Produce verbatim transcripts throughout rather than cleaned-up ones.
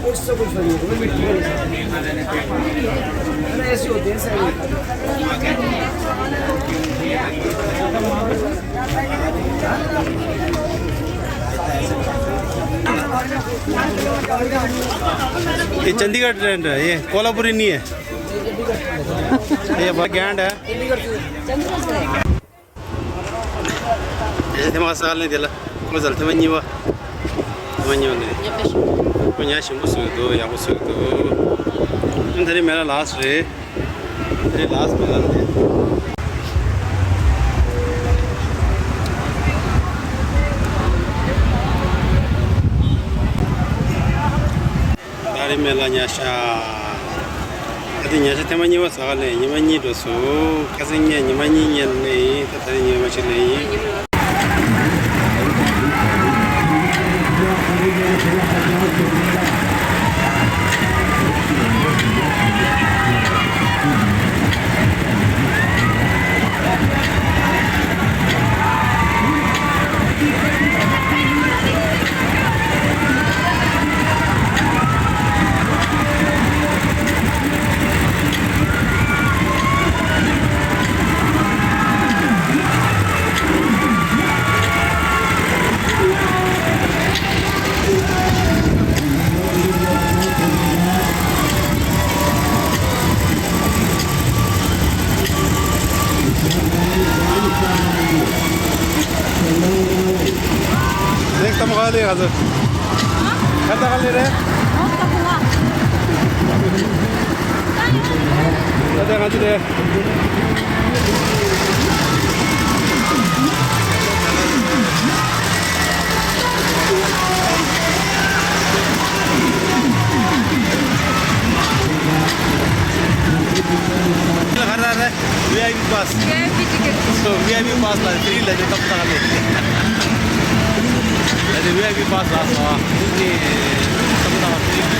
कुछ से कुछ नहीं, वो मिट्टी का नहीं। है ना, ऐसे होते हैं सारे। ये चंडीगढ़ ट्रेंड है, ये कोल्हापुरी नहीं है। ये बहुत गैंड है। ཨེ་ཐེངས་མ་ས་ལེན་དེ་ལ་ཁོ་ཟལ་ཐེངས་མ་གཉིས་པ། ཐེངས་མ་གཉིས་པ་ནས་ཁོ་ཉ་ཞིམ་པོ་བཟོས་འདུག་ཡག་པོ་བཟོས་འདུག་ཨ་ད་རེས་མེ་ལ་ལཱ་སི་རེད། ད་རེས་ལཱ་སི་མེ་ལ་རེད། ད་རེས་མེ་ལ་ཉ་ཤ། ད་དེ་ཉ་ཤ་ཐེངས་མ་གཉིས་པ་ཟ་ག་ལས་ཉི་མ་གཉིས་འགྲོ་སོང་། ཁ་སང་ངས་ཉི་མ་གཉིས་ཉལ་ནས་ཡིན། ད་ད་རེས་ཉི་མ་གཅིག་ལས་ཡིན། ནེགསི་ཊའིམ་ག་ལེ་ག་ཚོད། ག་ད་ག་ལེ་རེད། ད་ད་ང་ཚོ་རེད། ག་རེ་རེད། ཝི་ཨའི་པི་པཱ་སི། ཝི་ཨའི་པི་ཊི་ཀེ་ཊི། སོ་ཝི་ཨའི་པི་པཱ་སི་ལ་ཕི་རི་ལ་ནི་ཏོག་ཏག་ལེ། ད་ནི་ཝི་ཨའི་པི་པཱ་སི་ལ་སོ་ནི་ཏོག་ཏག་ཕི་རི།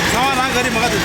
ཚང་མ་རང་ག་རེ་མ་ག་དུ།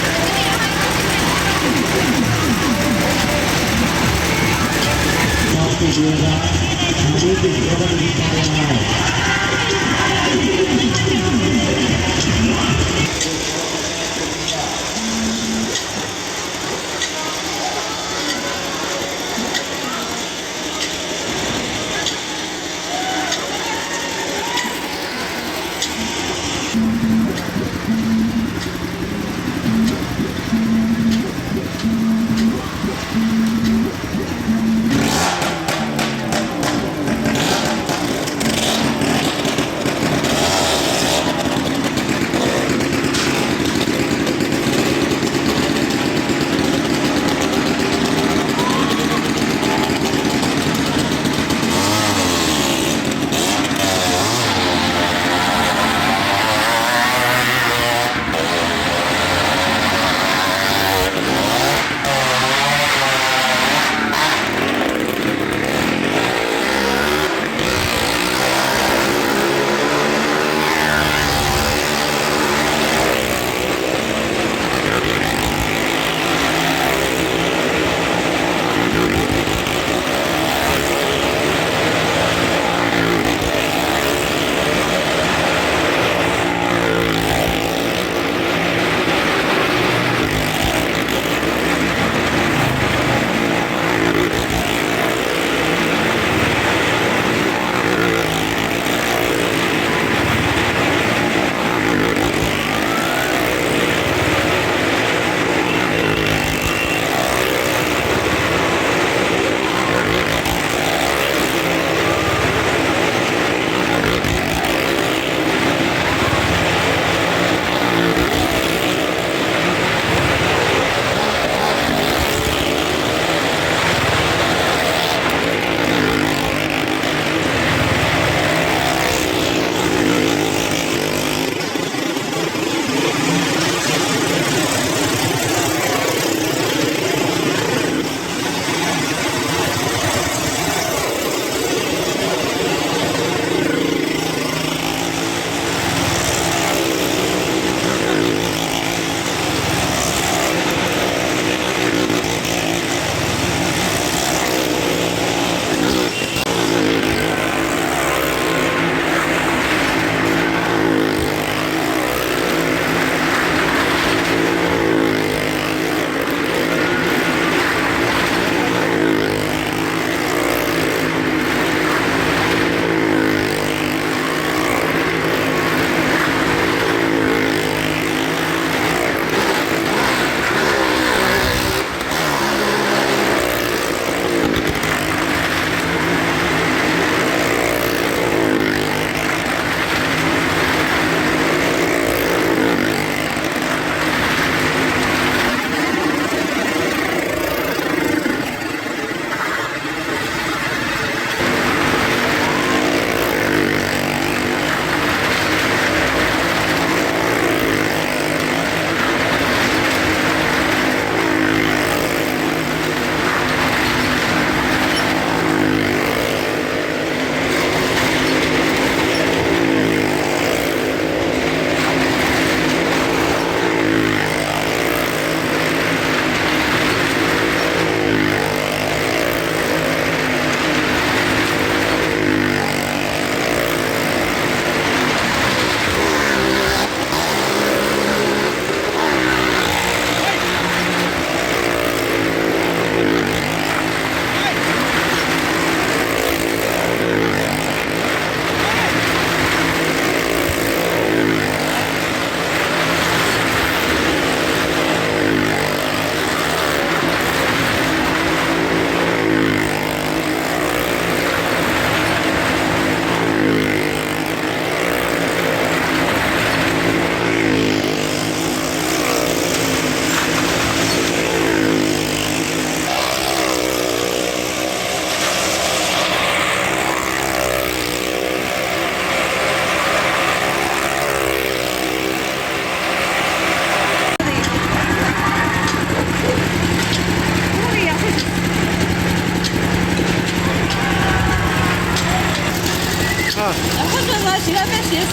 ཡག་པོ་བྱུང་ན་ཞེ་དྲག་དཔེ་ཞེས།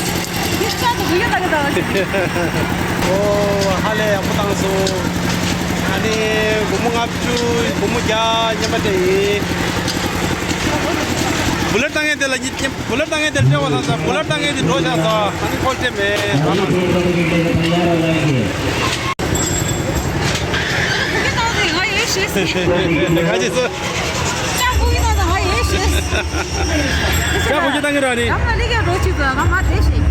འདི་ཤ་དང་བུ་ཡུག་ལྟ་གི་འདུག་ཨོ་ཧ་ལས་ཡག་པོ་བཏང་སོང་། ཨ་ནི་སྒོར་མོ་ལྔ་བཅུ་སྒོར་མོ་བརྒྱ་མཉམ་པ་སྤྲད་ཡིན། བུ་ལར་བཏང་མཁན་དེ་ལ་གཉིས་བུ་ལར་བཏང་མཁན་དེ་སྤྲད་པ་དང་ས་བུ་ལར་བཏང་མཁན་དེ་འགྲོ་བཞག་ས་ཨ་ནི་ཁོ་སྤྲད་མེད་ཨ་མ། ཁ་ཅིག་སོ། ཅག་བུ་ཡིན་ན་ང་ཡིན་ཞེས། ཅག་བུ་ཅག་བཏང་གི་ར་ནི། ང་མ་ལི་ག་རོ་ཅིག་ང་མ་དེ་ཞེས།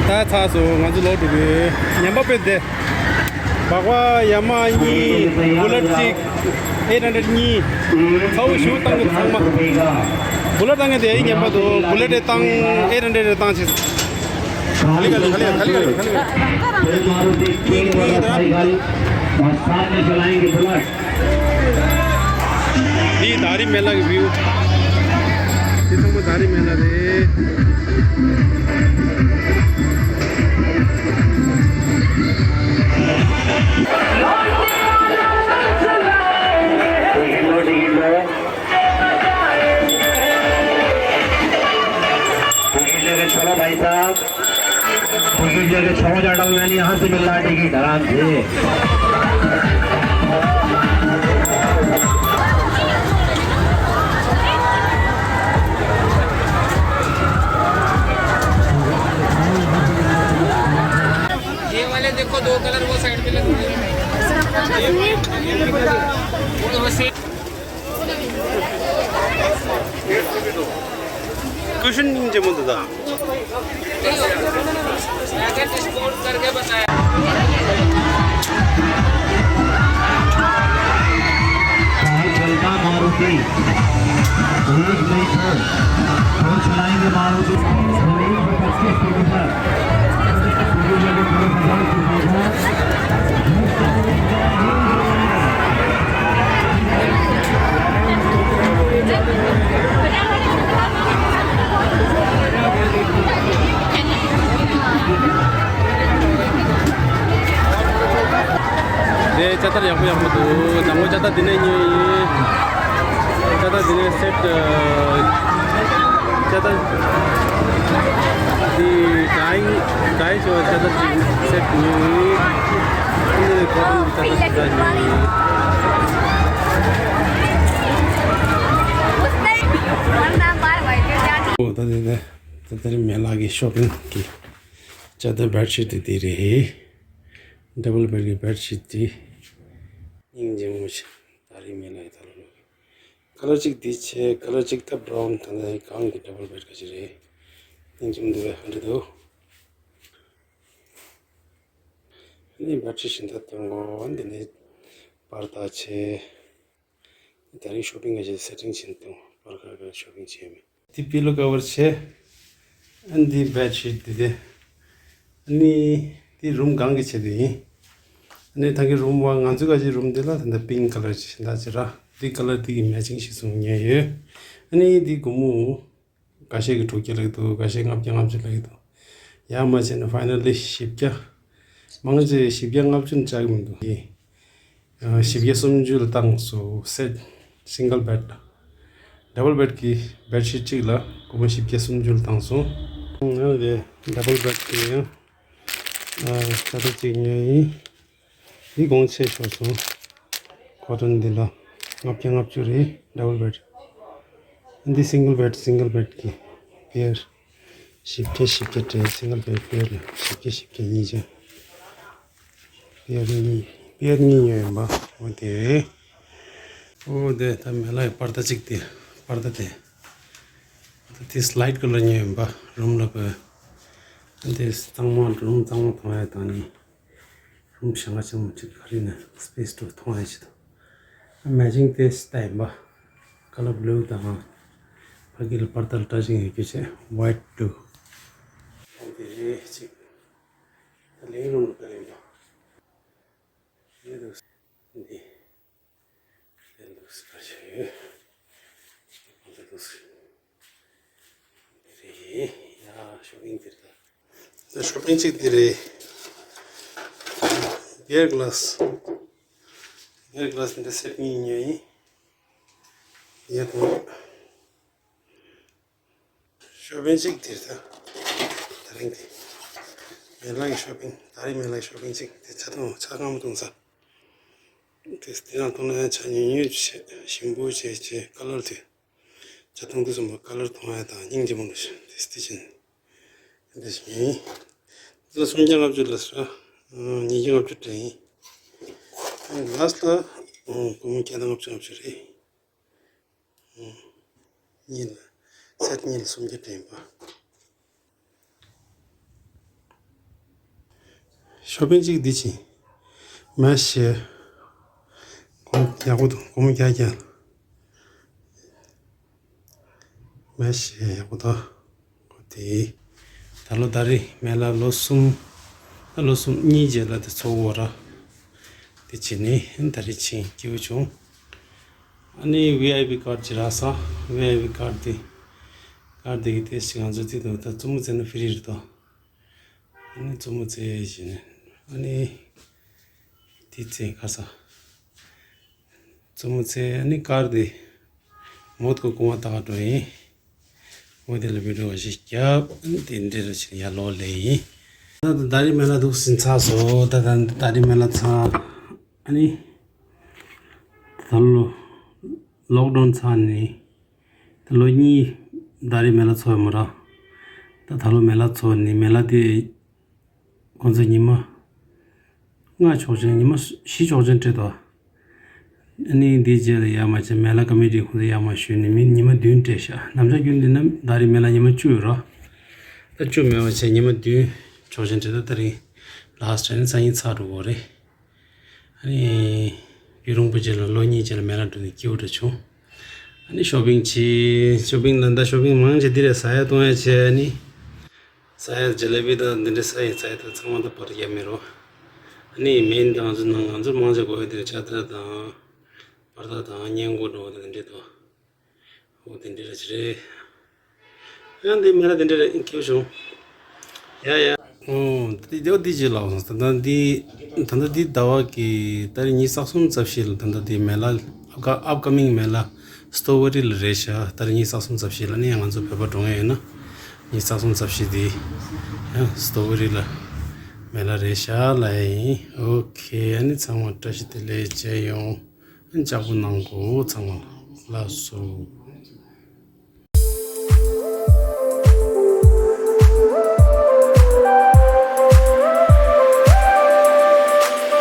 ད་ཚར་སོང་ང་ཚོ་ལོག་འགྲོ་གི། ཉན་པ་དཔེ་བདེ། སྦག་སྦག་ཡ་མ་གཉིས། བུ་ལར་གཅིག་ཨེ་ཊི་ཧན་ཌེ་རེཌ་གཉིས། ཚ་བོ་ཞུ་བཏང་གི་ཚང་མ། བུ་ལར་བཏང་གི་དེ་ཨེ་ཉན་པ་འདུག་བུ་ལར་དེ་བཏང་ཨེ་ཊི་ཧན་ཌེ་རེཌ་བཏང་ཆེ། འདི་དཱ་རི་མེ་ལ་གི་བིའུ། འདི་ཚང་མ་དཱ་རི་མེ་ལ་རེད། छोड़ो भाई साहब। छोड़ो, छोड़ो, यहाँ से मिल रहा है टिकट, आराम से। ये वाले देखो, दो कलर वो साइड पे लगे हुए हैं। क्वेश्चन नहीं जमन दादा। पैकेट डिस्काउंट करके बताया। कार चलता मारुति। रोज नहीं तो, रोज चलाएंगे मारुति। जमीन पर पच्चीस किलोमीटर। དེ་ཅ་ཏར་ཡག་པོ་ཡག་པོ་འདུག་ནང་ལོ་ཅ་ཏར་འདི་ནས་ཉོས་ཡིན། ཅ་ཏར་འདི་ནས་སེཊ། ཅ་ཏར་འདི་ཌའི་ཌའི་ཆེ་བ་ཅ་ཏར་ཅིག་སེཊ་ཉོས་ཡིན། འདི་ནས་ཁོ་ཏོན་གྱི་ཅ་ཏར་ཅིག་འདྲ་ཉོས་ཡིན། ཨོ་ད་འདི་ནས་ད་ལྟ་རིང་མེ་ལགས་ཀྱི་ཤོ་པིང་གི་ཅ་ཏར་བེཌ་ཤིཊ་དེ་འདི་རེད། ཌབ་བལ་བེཌ་ཀྱི་བེཌ་ཤིཊ་དེ་སྙིང་རྗེ་མོ་ཞིག་དཱ་རི་མེ་ལ་ཡི་ད་ལོ་ནོ། ཁ་ལར་གཅིག་འདི་བྱས། ཁ་ལར་གཅིག་ད་བྷ་རའུན་ད་ནི་གང་གི་ཌབ་བལ་བེཌ་ག་ཅིག་རེད། སྙིང་རྗེ་མོ་འདུག་པས་ཧ་འདྲི་འདུག་ནི་བེཌ་ཤིཊ་ཞིག་ད་སྟོན་གོ་འདི་ནི་པར་ད་བྱས། དེ་རིང་ཤོ་པིང་ག་ཅིག་སེ་ཊིང་བྱས་འདུག་པར་ཁ་ཁ་ཤོ་པིང་བྱས་མེད། འདི་པི་ལོ་ཀ་བར་བྱས། ཨ་ནི་འདི་བེཌ་ཤིཊ་འདི་དེ། ཨ་ནི་འདི་རུམ་གང་གི་ཆེད་དུ་ཡིན། ཨ་ནི་ད་གི་རུམ་བ་ང་ཚོའི་ག་ཅིག་རུམ་འདི་ལ་ད་ལྟ་པིང་ཀ་ལར་ཅིག་ད་ཅིག་ར། འདི་ཀ་ལར་འདི་གི་མེ་ཅིང་ཞིག་བཟུང་ཉན་ཡོད། ཨ་ནི་འདི་སྒོར་མོ་འགའ་ཤས་ཀྱིས་དྲུག་བརྒྱ་ལབ་ཀྱི་འདུག་འགའ་ཤས་ལྔ་བརྒྱ་ལྔ་བཅུ་ལབ་ཀྱི་འདུག་ཡར་མར་བྱས་ནས་ཕའི་ནལ་ལི་བཞི་བརྒྱ། མང་ཆེ་བཞི་བརྒྱ་ལྔ་བཅུ་ནས་བཅག་གི་མི་འདུག་ཨ། བཞི་བརྒྱ་སུམ་ཅུ་ལ་བཏང་སོང་སེཊ། སིང་གལ་བེཌ། ཌབ་བལ་བེཌ་ཀྱི་བེཌ་ཤིཊ་གཅིག་ལ་སྒོར་མོ་བཞི་བརྒྱ་སུམ་ཅུ་ལ་བཏང་སོང་། ཡང་དེ་ཌབ་བལ་བེཌ་ཀྱི་ཡང་ཨ་ཅ་ཏར་གཅིག་ཉོས་ཡིན། འདི་གོང་ཆེ་ཤོར་སོང་། ཁོ་ཏོན་འདི་ལ་ལྔ་བརྒྱ་ལྔ་བཅུ་རེད། ཌབ་བལ་བེཌ། འདི་སིང་གལ་བེཌ། སིང་གལ་བེཌ་ཀྱི་པེར་བཞི་བརྒྱ་བཞི་བརྒྱ་སྤྲད། སིང་གལ་བེཌ་པེར་ལ་བཞི་བརྒྱ་བཞི་བརྒྱ་གཉིས་བྱས། པེར་གཉིས། པེར་གཉིས་ཉོས་ཡིན་པ། འོ་དེ་རེད། འོ་དེ་ད་མེ་ལ་ཡི་པར་ད་གཅིག་དེ། པར་ད་དེ། ད་དེ་སི་ལའིཊ་ཀ་ལར་ཉོས་ཡིན་པ། རུམ་ལ་བོད། ཨ་དེ་གཙང་མ་རུམ་གཙང་མ་མཐོང་ཡ་དང་ནི། རུམ་བྱང་ང་ཆེན་མོ་གཅིག་ག་རེ་ནས་སི་པེ་སི་ཏོ་མཐོང་ཡ་ཆེད་དུ། མེ་ཅིང་དེ་སི་ལྟ་ཡིན་པ། ཀ་ལར་བྷ་ལུ་དང་། ཕ་གི་ལ་པར་ད་ལ་བཀྲ་ཤིས་ཡོད་རྒྱུ་བྱས་ཝའིཊ་བྷ་ལུ། འོ་དེ་རེད་གཅིག་ད་ལིང་རུམ་ལ་བཀལ་ཡིན་པ། འདི་འདུག་འདི། འདི་འདུག་སེ་ཁ་ཤས་ཡོད། འདི་འདུག་སེ། འདི་རེད། ཡ་ཤོ་པིང་འདི་རེད། ད་ཤོ་པིང་གཅིག་འདི་རེད། བི་ཡར་གི་ལཱ་སི། ངའི་གླ་ས་འདི་སེར་གཉིས་ཉོས་ཡིན། ཡ་དང་། ཤོ་པིང་གཅིག་དེར་ད། ད་རིང་དེ། མེ་ལག་གི་ཤོ་པིང་། ད་རིང་མེ་ལག་གི་ཤོ་པིང་གཅིག་དེ་ཆ་ཚང་ཆ་ཚང་མ་བཏུང་ཚར། དེ་དེ་རང་བཏུང་ན་ཡང་ཆ་ཉུང་ཉུང་བྱས་ཞིམ་པོ་བྱས་བྱས་ཀ་ལར་དེ། ཆ་ཚང་དུས་གསུམ་པ་ཀ་ལར་མཐོང་ཡ་དང་སྙིང་རྗེ་མོ་འདུག་ཤག་དེ་སྟེ་ཆེན། དེ་འདྲ་ཞིག་ཡིན། འདི་ལ་སུམ་བརྒྱ་ལྔ་བཅུ་ལ་ཟེར། ཉིས་བརྒྱ་ལྔ་བཅུ་སྤྲད་ཡིན། ལ་སི་ལ་སྒོར་མོ་བརྒྱ་དང་ལྔ་བཅུ་ལྔ་བཅུ་རེད། གཉིས་ལ། སེ་ཊི་གཉིས་ལ་སུམ་བརྒྱ་སྤྲད་ཡིན་པ། ཤོ་པིང་གཅིག་འདི་ཕྱིན། མ་ཤེས། གོང་ཡག་པོ་འདུག་སྒོར་མོ་བརྒྱ་བརྒྱ། མ་ཤེས་ཡག་པོ་འདུག་དེ། ད་ལོ་ད་རེས་མེ་ལ་ལོ་གསུམ། ད་ལོ་གསུམ་གཉིས་རྗེས་ལ་དེ་ཚོགས་འོ་ར། དེ་བྱས་ནས་ད་རེས་ཕྱིན་སྐྱིད་པོ་བྱུང་། ཨ་ནི་ཝི་ཨའི་པི་ཀར་ཌི་ཅིག་རག་སོང་། ཝི་ཨའི་པི་ཀར་ཌི་དེ། ཀར་ཌི་དེ་གི་དེ་ཞིག་ང་ཚོ་དེ་དང་ད་རྩུབ་མོ་བཙལ་ན་ཧྥི་རི་རེད་དོ། ཨ་ནི་རྩུབ་མོ་བཙལ་བྱས་ནས། ཨ་ནི། དེ་བཙལ་ཁ་ས། རྩུབ་མོ་བཙལ། ཨ་ནི་ཀར་དེ། མོད་ཀོ་ཀུ་མ་ཏག་འགྲོ་ཡིན། འོ་དེ་ལ་བི་ཌི་འོ་ཞིག་བརྒྱབ། ཨ་ནི་དེ་འདྲ་ར་ཕྱིན་ཡར་ལོག་སླེབས་ཡིན། ད་ད་རིང་མེ་ལ་འདུག་ཟིན་ཚར་སོང་། ད་ད་ད་རིང་མེ་ལ་ཚར། ཨ་ནི། ད་ལོ། ལོག་ཌའུན་ཚར་ནས། ད་ལོ་གཉིས་ད་རེས་མེ་ལ་ཚོ་ཡོད་མ་རེད། ད་ད་ལོ་མེ་ལ་ཚོ་ནི་མེ་ལ་དེ་ཁོང་ཚོ་ཉི་མ་ལྔ་ཆོག་མཆན། ཉི་མ་བཞི་ཆོག་མཆན་སྤྲད་དོ། ཨ་ནི་འདིའི་རྗེས་ལ་ཡར་མར་བྱས། མེ་ལ་ཀ་མི་ཊི་ཁོང་ཚོ་ཡར་མར་ཞུས་ནས་མི་ཉི་མ་བདུན་སྤྲད་ཤག་ནམ་ཞག་རྒྱུན་འདི་ན་ད་རེས་མེ་ལ་ཉི་མ་བཅུ་ཡོད་རེད། ད་བཅུ་མེད་པ་བྱས་ཉི་མ་བདུན་ཆོག་མཆན་སྤྲད། ད་ད་རིང་ལ་སི་ཊི་ནི་སང་ཉིན་ཚར་འགྲོ་གི་རེད། ཨ་ནི། ཡུན་རིང་པོ་རྗེས་ལ་ལོ་གཉིས་རྗེས་ལ་མེ་ལ་འགྲོ་ནས་སྐྱིད་པོ་འདྲ་བྱུང་། ཨ་ནི་ཤོ་པིང་བྱས། ཤོ་པིང་ལ་ད་ཤོ་པིང་མང་ཆེ་འདི་རེད། ཟ་ཡ་བཏུང་ཡ་བྱས། ཨ་ནི། ཟ་ཡ་ཇ་ལེ་བི་དང་འདི་འདྲ་ཟ་ཡ་ཟ་ཡ་དང་ཚང་མ་ད་པར་རྒྱབ་མེད་རོ། ཨ་ནི་མེན་དང་ང་ཚོ་ནང་ང་ཚོ་མང་ཆེ་དགོས་ཡ་དེ་ཅ་ཏ་དང་། པར་ད་དང་སྙན་གོ་འགྲོ་བ་དང་འདི་འདྲ་དང་། འོ་དེ་འདྲ་རེད། ཡང་འདི་མེ་ལ་དེ་འདྲ་རེད། ཁྱེར་བྱུང་། ཡ་ཡ། འོ་དེ་དེ་འདི་ཅི་ལབ་སོང་། ད་ལྟ་འདི། ད་ལྟ་འདི་ཟླ་བ་གི་ད་རེས་ཉི་ཤུ་རྩ་གསུམ་རྩ་བཞི་ལ་ད་ལྟ་འདི་མེ་ལ། ཨབ་ཀ་ཨབ་ཀ་མིང་མེ་ལ་སྟོ་བ་རི་ལ་རེད་ཤག་ད་རེས་ཉི་ཤུ་རྩ་གསུམ་རྩ་བཞི་ལ་ནི་ང་ཚོ་བོད་པ་འགྲོ་མཁན་ཡོད་ན། ཉི་ཤུ་རྩ་གསུམ་རྩ་བཞི་འདི། ཡང་སྟོ་བ་རི་ལ་མེ་ལ་རེད་ཤག་ལབ་ཡ་ཡིན། ཨོ་ཁེ། ཨ་ནི་ཚང་མ་བཀྲ་ཤིས་བདེ་ལེགས་བྱས་ཡོང་། ཨ་ནི་ལྕགས་པོ་གནང་དགོས་ཚང་མ་ལ། ལགས་སོ།